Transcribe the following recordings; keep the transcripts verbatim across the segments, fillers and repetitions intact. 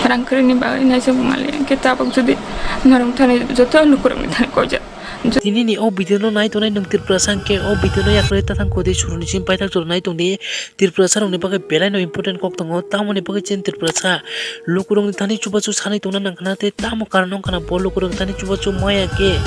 Rang kwrwini bagwi naisingmali, hwnkhe tabuk jodi norok thani joto lukurokni thani koijak. Tini ni o video no nai tongnai nwng Tripura sa hwnkhe o video no yakarwi tathang kodi suruni simi paithak jora nai tongdi. Tripura sa rokni bagwi belai no important kok tongo, tamoni bagwi chini Tripura sa lukurokni thani chubachu sanwi tongna nangkhana tei tamo karon wngkhana bo lukurokni thani chubachu maya khe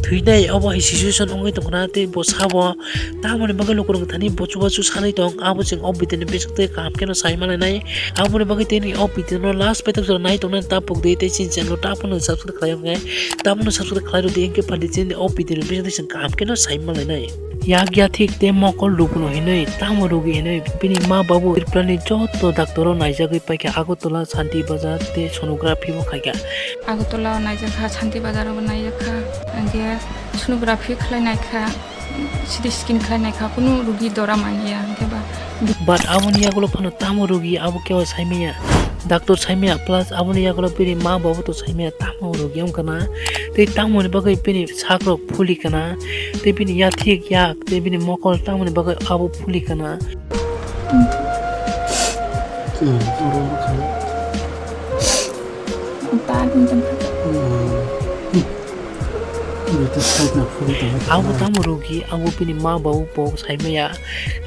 thwinai obo hai situation wngwi tongkhana tei bo sabo tamoni bagwi lukurokni thani bo chubachu sanwi tong abo chwng o video ni bisingtwi kaham kheno sai manlainai. Aboni bagwi tini o video no last paithak jora nai tongnani ta pokdi tei chini channel no ta phano subscribe khlai wngkhe ta phano subscribe khlai rwdi hwnkhe phaidi chini o video ni bisingtwi chwng kaham kheno sai manlainai. Yak yathik tei mokol rwgwno hinwi tamo rwgwi hinwi bini ma babu Tripura ni joto doctor o naijagwi paikha Agartala, Shanti Bazar tei sonography bo khaikha. Agartala o naijakha, Shanti Bazar o bo naijakha, hwnkhe sonography khlai naikha. C T scan khlai naikha, kunu rugi dora manya, hwnkhe ba. But aboni yagulo phano tamo rugi abo kebo saimanya, doctor saimanya, plus aboni yagulo bini ma babu to saimanya, tamo rugi wngkha na, tei tamoni bagwi bini sakrok phuli kana, tei bini yathik yak, tei bini mokol tamoni bagwi abo phuli kana. Hmm, oro wngkha. Ba, dum, dum. Hmm. Abo tamo rugi, abo bini ma babu bo saimaya.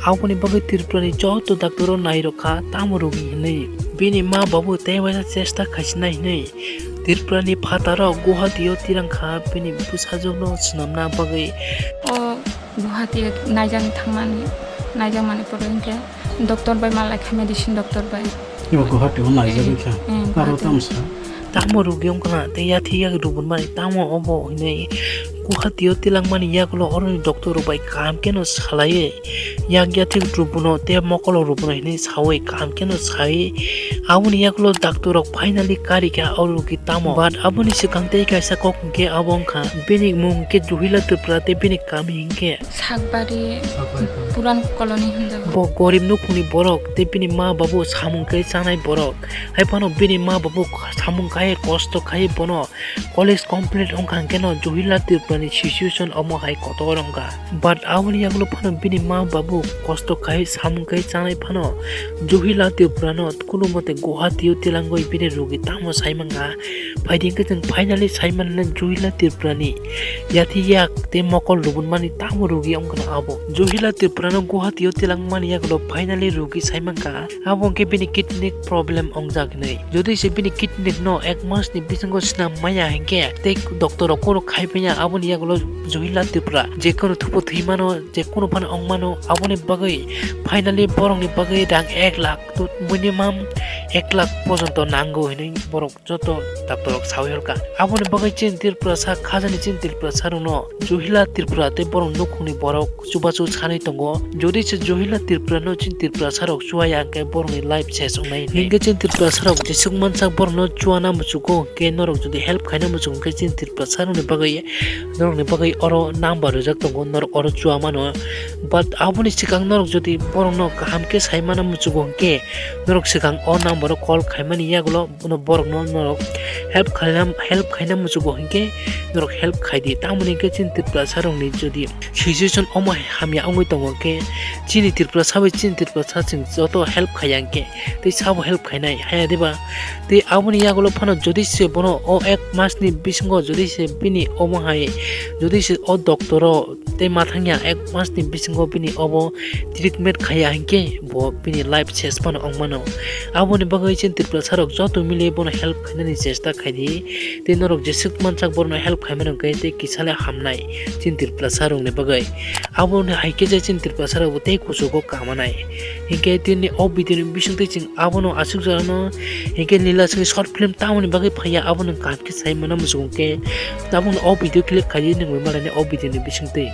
Aboni bagwi Tripura ni joto doctor o nairok kha, tamo rugi hinwi. Bini ma babu tei waisa chesta khaisinai hinwi. Tripura ni phataro Guwahati o tirang kha, bini bwsajwk no swnamna bagwi. O Guwahati o naijak thangmani, naijakmani pore hwnkhe. Doctor bai malai kha, medicine doctor bai. Ibo Guwahati o naijagwi kha. Eh, eh, aro Guwahati. Tamo sa? Tamo rugi wngkha na, tei yathik yak rubun mani tamo obo hinwi Guwahati o tilangmani yagulo oroni doctor rok bai kaham kheno salaiwi yak yathik rubuno tei mokolo rubuno hinwi sawi kaham kheno sai. Aboni yagulo doctor rok finally karikha o rugi tamo. But aboni swkang tei kaisa kok hwnkhe abo wngkha bini mung hwnkhe Juhila Tripura tei bini kami hwnkhe Sakbari. Sakbari. Puran colony hinjago. Bo gorib nukhungni borok tei bini ma babu samung khe chanai borok. Hai phano bini ma babu samung khai kosto khai bono college complete wngkha hwnkhe no Juhila Tripura ni situation omo hai kotor wngkha. But aboni yagulo phano bini ma babu kosto khai samung khai chanai phano Juhila Tripura no kunu mote Guwahati o tilangwi bini rugi tamo sai mangkha. Phaidi hwnkhe chwng finally sai manna Juhila Tripura ni yathik yak tei mokol rubun mani tamo rugi wngkha na abo. Juhila Tripura no Guwahati o tilang mani yagulo finally rugi sai mankha. Abo hwnkhe bini kidney problem wngjak hinwi. Jodi se bini kidney no ek mas ni bisingo swnam maya hinkhe tei doctor rok kunu khai phiya aboni yagulo Juhila Tripura je kunu thupo thwi mano, je kunu phano wng mano, aboni bagwi finally borok ni bagwi rang ek lakh to minimum ek lakh porjonto nango hinwi borok joto doctor rok sawi hor kha. Aboni bagwi chini Tripura sa khajani chini Tripura sa rokno Juhila Tripura tei borok nukhungni borok chubachu sanwi tongo. Jodi se Juhila Tripura no chini Tripura sa rok chuaya hwnkhe borokni life ses wngnai hinwi. Hinkhe chini Tripura sa rok jesuk mansak borokno chuana muchugo hwnkhe norok jodi help khaina muchugo hwnkhe chini Tripura sa rokni bagwi norokni bagwi oro number rijak tongo, norok oro chua mano. But aboni swkang norok jodi borokno kaham khe sai mana muchugo hwnkhe norok swkang o number o call khaimani yagulo bono borokno norok help khaina, help khaina muchugo hinkhe norok help khaidi. Tamoni hinkhe chini Tripura sa rokni jodi situation omo hai hamya wngwi tongo hinkhe chini Tripura sa bai chini Tripura sa chwng joto help khaiya hinkhe tei sabo help khainai haya diba? Tei aboni yagulo phano jodi se bono o ek mas ni bisingo jodi se bini omo hai jodi se o doctor o tei ma thangya ek mas ni bisingo bini obo treatment khaiya hinkhe bo bini life ses phano wng mano. Aboni bagwi chini Tripura sa rok joto mili bono help khainani chesta khaidi. Tei norok jesuk mansak borokno help khaimani hwnkhe tei kisa le hamnai chini Tripura sa rokni bagwi. Aboni hai khe je chini Tripura sa rok bo tei kuchugo kamanai. Hinkhe tini o video ni bisingtwi chwng abono aswk jorano hinkhe lila swkhe short film tamoni bagwi phaiya abono kaham khe sai mano muchungo khe. Tabukno o video click khaidi nwng bai malani o video ni bisingtwi.